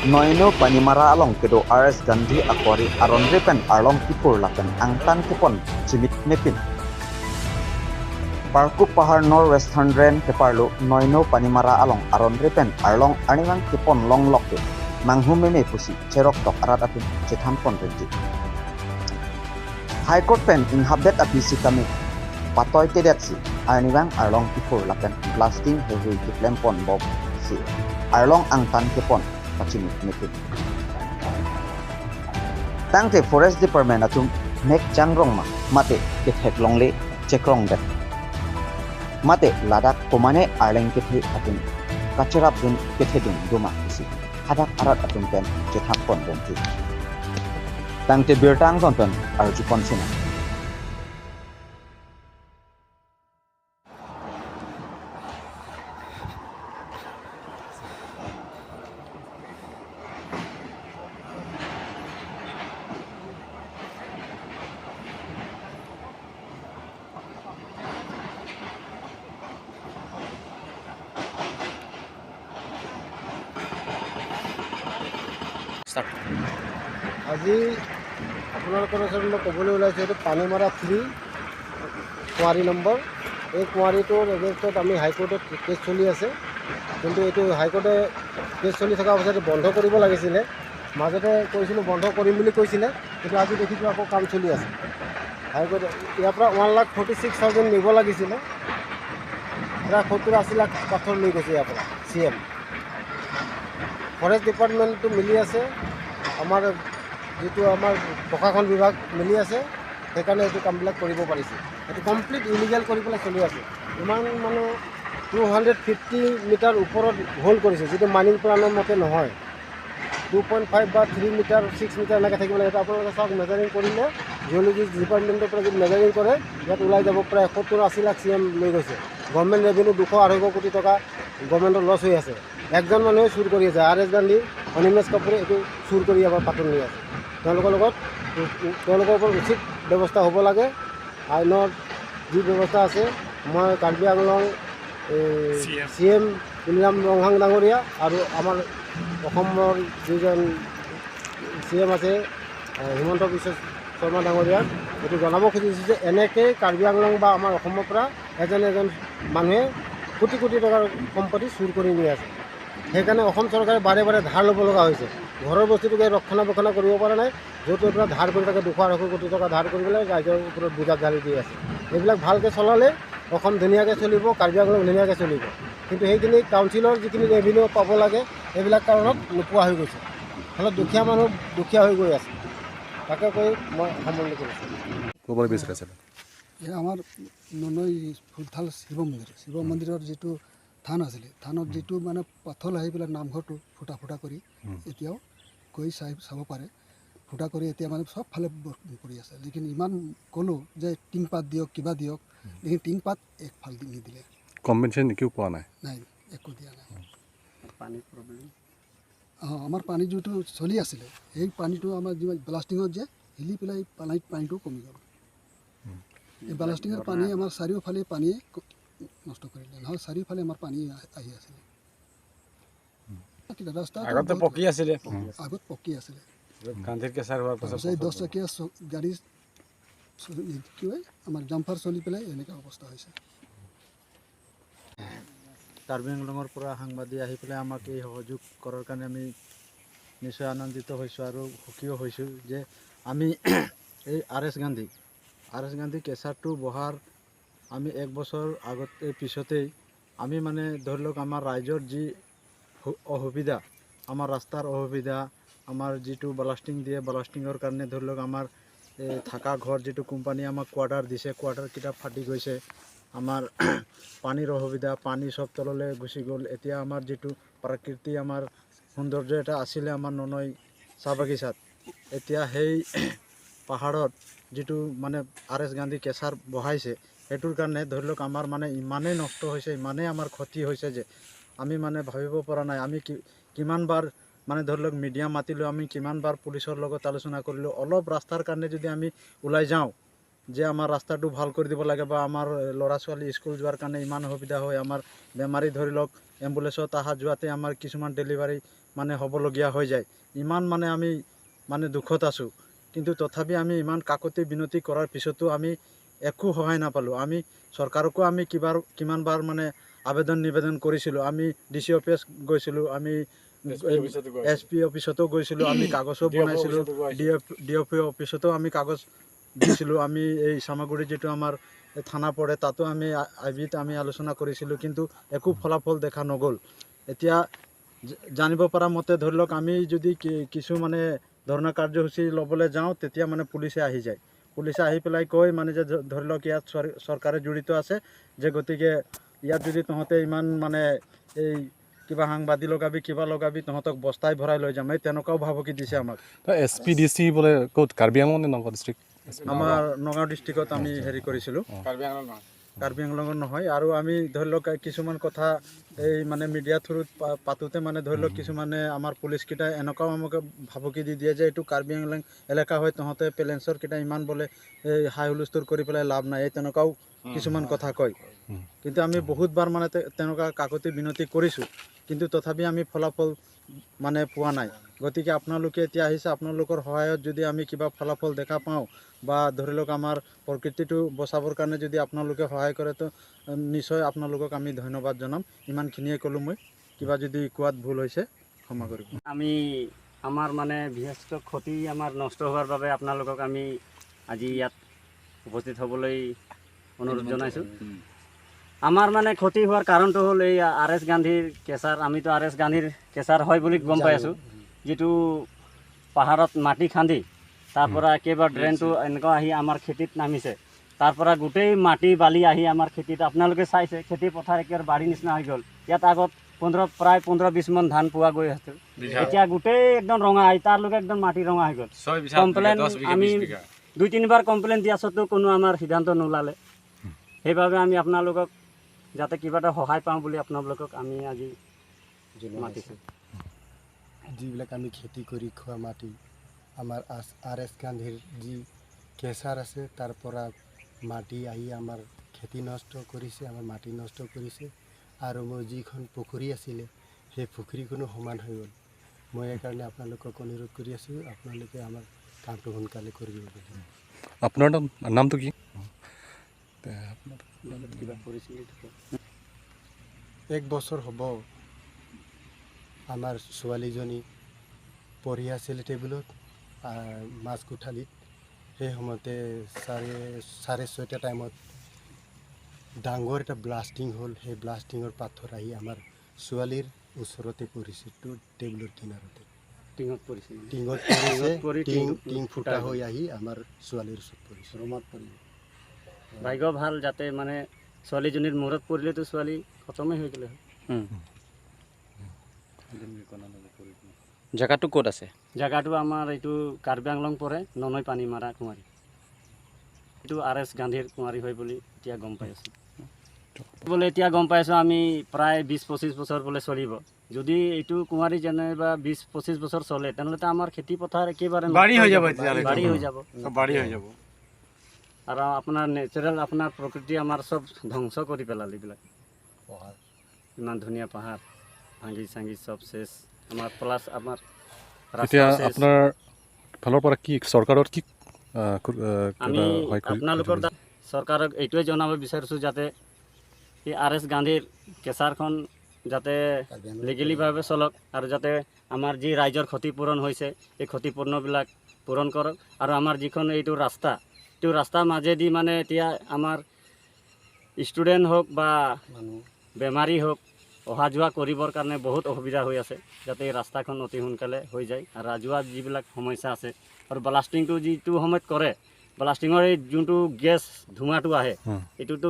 Noino Panimara along kedo RS Gandhi akwari aron repen arlong kipur lapen angtan kepon chimit mepin. Parku Pahar North Western Ren keparlu Noino Panimara along aron repen arlong arniwang kepon long lokke manghu meme pusi cherok tok arat apin chethampon renji. High Court pen in habdet api sikami patoy tedet si arniwang arlong kipur lapen blasting hehui kiplempon bob si arlong angtan kepon pachimit mepin. Tangte Forest Department atum mek changrong ma mate kethek longle chekrong det. Mate Ladakh komane arleng kethe atum kacharap dun kethe dun duma isi hadak arat atum pen chethapon renji. Tangte birtang jon pen arjupon sina. আজি আপোনালোকৰ ওচৰত মই ক'বলৈ ওলাইছোঁ, এইটো পানীমৰা 3 কুঁৱাৰী number. এই কুঁৱাৰীটোৰ এগেইনষ্টত আমি হাইকোৰ্টত cash চলি আছে, কিন্তু এইটো হাইকোৰ্টে কেছ চলি থকা অৱস্থাত বন্ধ কৰিব লাগিছিলে। মাজতে কৈছিলোঁ বন্ধ কৰিম বুলি কৈছিলে, কিন্তু আজি দেখিছোঁ আকৌ কাম চলি আছে। হাইকোৰ্টে ইয়াৰ পৰা 1,46,000 নিব লাগিছিলে, প্ৰায় 70-80 লাখ পাথৰ লৈ গৈছে ইয়াৰ পৰা। চি এম ফৰেষ্ট ডিপাৰ্টমেণ্টটো মিলি আছে, আমাৰ যিটো আমাৰ প্ৰশাসন বিভাগ মিলি আছে, সেইকাৰণে এইটো কামবিলাক কৰিব পাৰিছে। এইটো কমপ্লিট ইলিগেল কৰি পেলাই চলি আছে। ইমান মানে 250 মিটাৰ ওপৰত হোল কৰিছে, যিটো মাইনিং প্লানৰ মতে নহয়। 2.5 বা 3 মিটাৰ 6 মিটাৰ এনেকৈ থাকিব লাগে। এইটো আপোনালোকে চাওক, মেজাৰিং কৰিলে জিঅ'লজি ডিপাৰ্টমেণ্টৰ পৰা যদি মেজাৰিং কৰে ইয়াত ওলাই যাব প্ৰায় 70-80 লাখ চি এম লৈ গৈছে। গভৰ্ণমেণ্ট ৰেভিনিউ 200-250 কোটি টকা গভৰ্ণমেণ্টৰ লছ হৈ আছে। একজন মানুহে চুৰ কৰি আছে, আৰ এছ গান্ধী, অনিমেষ কাপুৰে এইটো চুৰ কৰি আমাৰ পাতন লৈ আছে। তেওঁলোকৰ লগত তেওঁলোকৰ ওপৰত উচিত ব্যৱস্থা হ'ব লাগে। আইনৰ যি ব্যৱস্থা আছে, মই কাৰ্বি আংলং চি এম তুলিৰাম ৰংহাং ডাঙৰীয়া আৰু আমাৰ অসমৰ যিজন চি এম আছে হিমন্ত বিশ্ব শৰ্মা ডাঙৰীয়াক এইটো জনাব খুজিছোঁ যে এনেকৈয়ে কাৰ্বি আংলং বা আমাৰ অসমৰ পৰা এজন এজন মানুহে কোটি কোটি টকাৰ সম্পত্তি চুৰ কৰি নি আছে। সেইকাৰণে অসম চৰকাৰে বাৰে বাৰে ধাৰ ল'ব লগা হৈছে। ঘৰৰ বস্তুটোকে ৰক্ষণাবেক্ষণ কৰিব পৰা নাই, য'ত পৰা ধাৰ কৰি থাকে 200-250 কোটি টকা ধাৰ কৰি পেলাই ৰাইজৰ ওপৰত বোজা ঢালি দি আছে। এইবিলাক ভালকৈ চলালে অসম ধুনীয়াকৈ চলিব, কাৰ্বি আংলং ধুনীয়াকৈ চলিব। কিন্তু সেইখিনি কাউন্সিলৰ যিখিনি ৰেভিনিউ পাব লাগে সেইবিলাক কাৰণত নোপোৱা হৈ গৈছে। ফলত দুখীয়া মানুহ দুখীয়া হৈ গৈ আছে। তাকে কৈ মই সামৰণি কৰিছোঁ। ক'বলৈ বিচাৰিছে এই আমাৰ ননৈ ফুলথাল শিৱ মন্দিৰ, শিৱ মন্দিৰৰ যিটো থান আছিলে, থানত যিটো মানে পাথৰ আহি পেলাই নামঘৰটো ফুটা ফুটা কৰি এতিয়াও গৈ চাই চাব পাৰে। ফুটা কৰি এতিয়া মানে চবফালে পৰি আছে। লেকিন ইমান ক'লোঁ যে টিংপাত দিয়ক, কিবা দিয়ক, লেকিন টিংপাত একফাল নিদিলে। কম্পেনচেশ্যন একো পোৱা নাই? নাই, একো দিয়া নাই। পানীৰ প্ৰব্লেম, অঁ, আমাৰ পানী যিটো চলি আছিলে সেই পানীটো আমাৰ যিমান ব্লাষ্টিঙত যে হিলি পেলাই পানীটো কমি গ'ল। এই ব্লাষ্টিঙৰ পানী আমাৰ চাৰিওফালে পানীয়ে নষ্ট কৰিলে, নহ'লে চাৰিওফালে আমাৰ পানী আহি আছিলে। ৰাস্তা আগতে পকী আছিলে, আগত পকী আছিলে। গান্ধীৰ কেঁচাৰ হোৱাৰ পাছত এই 10 চকীয়া গাড়ী কি হয় আমাৰ জাম্পাৰ চলি পেলাই এনেকুৱা অৱস্থা হৈছে। কাৰ্বি আংলঙৰ পৰা সাংবাদিক আহি পেলাই আমাক এই সহযোগ কৰাৰ কাৰণে আমি নিশ্চয় আনন্দিত হৈছোঁ আৰু সুখীও হৈছোঁ যে আমি এই আৰ এছ গান্ধী কেঁচাৰটো বহাৰ আমি 1 বছৰ আগতে পিছতেই আমি মানে ধৰি লওক আমাৰ ৰাইজৰ যি অসুবিধা, আমাৰ ৰাস্তাৰ অসুবিধা, আমাৰ যিটো ব্লাষ্টিং দিয়ে, ব্লাষ্টিঙৰ কাৰণে ধৰি লওক আমাৰ এই থকা ঘৰ যিটো কোম্পানী আমাক কোৱাৰ্টাৰ দিছে, কোৱাৰ্টাৰকেইটা ফাটি গৈছে। আমাৰ পানীৰ অসুবিধা, পানী চব তললৈ গুচি গ'ল। এতিয়া আমাৰ যিটো প্ৰাকৃতিক আমাৰ সৌন্দৰ্য এটা আছিলে আমাৰ ননৈ চাহ বাগিচাত, এতিয়া সেই পাহাৰত যিটো মানে আৰ এছ গান্ধী কেঁচাৰ বহাইছে, সেইটোৰ কাৰণে ধৰি লওক আমাৰ মানে ইমানেই নষ্ট হৈছে, ইমানেই আমাৰ ক্ষতি হৈছে যে আমি মানে ভাবিব পৰা নাই। আমি কিমানবাৰ মানে ধৰি লওক মিডিয়া মাতিলোঁ, আমি কিমানবাৰ পুলিচৰ লগত আলোচনা কৰিলোঁ। অলপ ৰাস্তাৰ কাৰণে যদি আমি ওলাই যাওঁ যে আমাৰ ৰাস্তাটো ভাল কৰি দিব লাগে বা আমাৰ ল'ৰা ছোৱালী স্কুল যোৱাৰ কাৰণে ইমান অসুবিধা হয়, আমাৰ বেমাৰী ধৰি লওক এম্বুলেঞ্চত অহা যোৱাতে আমাৰ কিছুমান ডেলিভাৰী মানে হ'বলগীয়া হৈ যায়। ইমান মানে আমি মানে দুখত আছোঁ, কিন্তু তথাপি আমি ইমান কাকতি বিনতি কৰাৰ পিছতো আমি একো সহায় নাপালোঁ। আমি চৰকাৰকো আমি কিমানবাৰ মানে আবেদন নিবেদন কৰিছিলোঁ। আমি ডি চি অফিচ গৈছিলোঁ, আমি এছ পি অফিচতো গৈছিলোঁ, আমি কাগজো বনাইছিলোঁ, ডি এফ অফিচতো আমি কাগজ দিছিলোঁ। আমি এই চামগুৰি যিটো আমাৰ থানা পৰে তাতো আমি আই বিত আমি আলোচনা কৰিছিলোঁ, কিন্তু একো ফলাফল দেখা নগ'ল। এতিয়া জানিব পৰা মতে ধৰি লওক আমি যদি কিছু মানে ধৰ্ণা কাৰ্যসূচী ল'বলৈ যাওঁ, তেতিয়া মানে পুলিচে আহি যায়। পুলিচে আহি পেলাই কয় মানে যে ধৰি লওক ইয়াত চৰকাৰে জড়িত আছে যে, গতিকে ইয়াত যদি তহঁতে ইমান মানে এই কিবা সাংবাদিক লগাবি কিবা লগাবি তহঁতক বস্তাই ভৰাই লৈ যাম, এই তেনেকুৱাও ভাবুকি দিছে আমাক। এছ পি ডি চি বোলে ক'ত, কাৰ্বি আংলং নে নগাঁও ডিষ্ট্ৰিক্ট? আমাৰ নগাঁও ডিষ্ট্ৰিক্টত আমি হেৰি কৰিছিলোঁ, কাৰ্বি আংলঙত নহয়। আৰু আমি ধৰি লওক কিছুমান কথা এই মানে মিডিয়া থ্ৰুত পাতোঁতে মানে ধৰি লওক কিছুমানে আমাৰ পুলিচকেইটাই এনেকুৱাও আমাক ভাবুকি দি দিয়ে যে এইটো কাৰ্বি আংলং এলেকা হয়, তহঁতে পেলেঞ্চৰকেইটা ইমান বোলে এই হাই হুলস্থুল কৰি পেলাই লাভ নাই, এই তেনেকুৱাও কিছুমান কথা কয়। কিন্তু আমি বহুতবাৰ মানে তেনেকুৱা কাকতি বিনতি কৰিছোঁ, কিন্তু তথাপি আমি ফলাফল মানে পোৱা নাই। গতিকে আপোনালোকে এতিয়া আহিছে, আপোনালোকৰ সহায়ত যদি আমি কিবা ফলাফল দেখা পাওঁ বা ধৰি লওক আমাৰ প্ৰকৃতিটো বচাবৰ কাৰণে যদি আপোনালোকে সহায় কৰে, তো নিশ্চয় আপোনালোকক আমি ধন্যবাদ জনাম। ইমানখিনিয়ে ক'লোঁ মই, কিবা যদি কোৱাত ভুল হৈছে ক্ষমা কৰিব। আমি আমাৰ মানে বৃহস্ত ক্ষতি আমাৰ নষ্ট হোৱাৰ বাবে আপোনালোকক আমি আজি ইয়াত উপস্থিত হ'বলৈ অনুৰোধ জনাইছোঁ। আমাৰ মানে ক্ষতি হোৱাৰ কাৰণটো হ'ল এই আৰ এছ গান্ধীৰ কেঁচাৰ। আমিতো আৰ এছ গান্ধীৰ কেঁচাৰ হয় বুলি গম পাই আছোঁ, যিটো পাহাৰত মাটি খান্দি তাৰ পৰা একেবাৰে ড্ৰেইনটো এনেকুৱা আহি আমাৰ খেতিত নামিছে। তাৰ পৰা গোটেই মাটি বালি আহি আমাৰ খেতিত, আপোনালোকে চাইছে খেতি পথাৰ একেবাৰে বাৰীৰ নিচিনা হৈ গ'ল। ইয়াত আগত প্ৰায় 15-20 মোন ধান পোৱা গৈ আছিল, এতিয়া গোটেই একদম ৰঙা আহি তাৰলৈকে একদম মাটি ৰঙা হৈ গ'ল। কমপ্লেইন আমি 2-3 বাৰ কমপ্লেইন দিয়া স্বত্তেও কোনো আমাৰ সিদ্ধান্ত নোলালে। সেইবাবে আমি আপোনালোকক যাতে কিবা এটা সহায় পাওঁ বুলি আপোনালোকক আমি আজি মাতিছোঁ। যিবিলাক আমি খেতি কৰি খোৱা মাটি, আমাৰ আৰ এছ গান্ধীৰ যি কেঁচাৰ আছে তাৰ পৰা মাটি আহি আমাৰ খেতি নষ্ট কৰিছে, আমাৰ মাটি নষ্ট কৰিছে। আৰু মোৰ যিখন পুখুৰী আছিলে সেই পুখুৰীখনো সমান হৈ গ'ল। মই সেইকাৰণে আপোনালোকক অনুৰোধ কৰি আছোঁ, আপোনালোকে আমাৰ কামটো সোনকালে কৰিব বুলি। আপোনাৰ নামটো কি? এক বছৰ হ'ব, আমাৰ ছোৱালীজনী পঢ়ি আছিলে টেবুলত মাছ কোঠালিত। সেই সময়তে 6:30 টাইমত ডাঙৰ এটা ব্লাষ্টিং হ'ল। সেই ব্লাষ্টিঙৰ পাথৰ আহি আমাৰ ছোৱালীৰ ওচৰতে পৰিছে, টেবুলৰ কিনাৰতে টিঙত পৰিছে, টিঙত পৰিছে, টিং ফুটা হৈ আহি আমাৰ ছোৱালীৰ ওচৰত পৰিছে, ৰুমত পৰিছে। ভাগ্য ভাল যাতে মানে ছোৱালীজনীৰ মূৰত পৰিলেতো ছোৱালী খতমেই হৈ গ'লে। জেগাটো ক'ত আছে? জেগাটো আমাৰ এইটো কাৰ্বি আংলং পৰে, ননৈ পানীমাৰা কুঁৱাৰী। এইটো আৰ এছ গান্ধীৰ কুঁৱাৰী হয় বুলি এতিয়া গম পাই আছোঁ। বোলে এতিয়া গম পাইছোঁ আমি প্ৰায় 20-25 বছৰ বোলে চলিব। যদি এইটো কুঁৱাৰী যেনিবা 20-25 বছৰ চলে, তেনেহ'লে আমাৰ খেতি পথাৰ একেবাৰে বাৰী হৈ যাব, বাৰী হৈ যাব, বাৰী হৈ যাব। আৰু আপোনাৰ নেচাৰেল আপোনাৰ প্ৰকৃতি আমাৰ চব ধ্বংস কৰি পেলালে এইবিলাক। ইমান ধুনীয়া পাহাৰ ভাঙি চাঙি চব শেষ। আমাৰ প্লাছ আমাৰ এতিয়া আপোনাৰ ফালৰ পৰা কি চৰকাৰৰ কি আমি আপোনালোকৰ চৰকাৰক এইটোৱে জনাব বিচাৰিছোঁ যাতে এই আৰ এছ গান্ধীৰ কেঁচাৰখন যাতে লিগেলিভাৱে চলক, আৰু যাতে আমাৰ যি ৰাইজৰ ক্ষতিপূৰণ হৈছে এই ক্ষতিপূৰণবিলাক পূৰণ কৰক। আৰু আমাৰ যিখন এইটো ৰাস্তা, এইটো ৰাস্তাৰ মাজেদি মানে এতিয়া আমাৰ ষ্টুডেণ্ট হওক বা বেমাৰী হওক অহা যোৱা কৰিবৰ কাৰণে বহুত অসুবিধা হৈ আছে, যাতে এই ৰাস্তাখন অতি সোনকালে হৈ যায়। আৰু ৰাজহুৱা যিবিলাক সমস্যা আছে আৰু ব্লাষ্টিংটো যিটো সময়ত কৰে, ব্লাষ্টিঙৰ এই যোনটো গেছ ধোঁৱাটো আহে, এইটোতো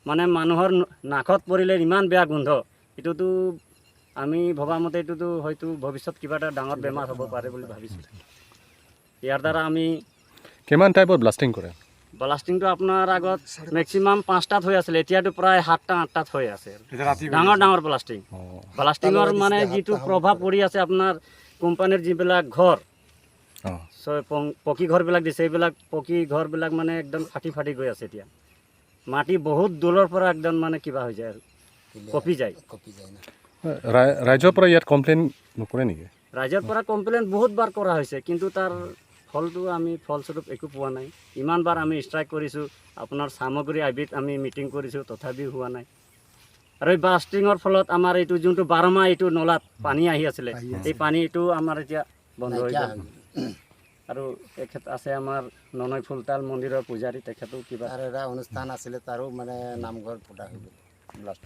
মানে মানুহৰ নাকত পৰিলে ইমান বেয়া গোন্ধ, এইটোতো আমি ভবা মতে এইটোতো হয়তো ভৱিষ্যত কিবা এটা ডাঙৰ বেমাৰ হ'ব পাৰে বুলি ভাবিছোঁ। ইয়াৰ দ্বাৰা আমি কিমান টাইপৰ ব্লাষ্টিং কৰে? ব্লাষ্টিংটো আপোনাৰ আগত মেক্সিমাম 5টাত হৈ আছিলে, এতিয়াতো প্ৰায় 7টা 8টাত হৈ আছে। ডাঙৰ ডাঙৰ ব্লাষ্টিং। ব্লাষ্টিঙৰ মানে যিটো প্ৰভাৱ পৰি আছে আপোনাৰ কোম্পানীৰ যিবিলাক ঘৰ, পকী ঘৰবিলাক দিছে, এইবিলাক পকী ঘৰবিলাক মানে একদম ফাটি ফাটি গৈ আছে। এতিয়া মাটি বহুত দূৰৰ পৰা একদম মানে কিবা হৈ যায় আৰু কঁপি যায়। কঁপি যায় না। ৰাইজৰ পৰা ইয়াত কমপ্লেইন নকৰে নেকি? ৰাইজৰ পৰা কমপ্লেইন বহুত বাৰ কৰা হৈছে, কিন্তু তাৰ ফলটো আমি ফলস্বৰূপ একো পোৱা নাই। ইমান বাৰ আমি ষ্ট্ৰাইক কৰিছোঁ, আপোনাৰ সামগ্ৰী আবিত আমি মিটিং কৰিছোঁ, তথাপিও হোৱা নাই। আৰু এই ব্লাষ্টিঙৰ ফলত আমাৰ এইটো যোনটো 12 মাহ এইটো নলাত পানী আহি আছিলে, এই পানীটো আমাৰ এতিয়া বন্ধ হৈ গ'ল। আৰু তেখেত আছে আমাৰ ননৈ ফুলতাল মন্দিৰৰ পূজাৰী, তেখেতো কিবা তাৰ এটা অনুষ্ঠান আছিলে, তাৰো মানে নামঘৰ ফুটা হৈ গ'ল ব্লাষ্ট।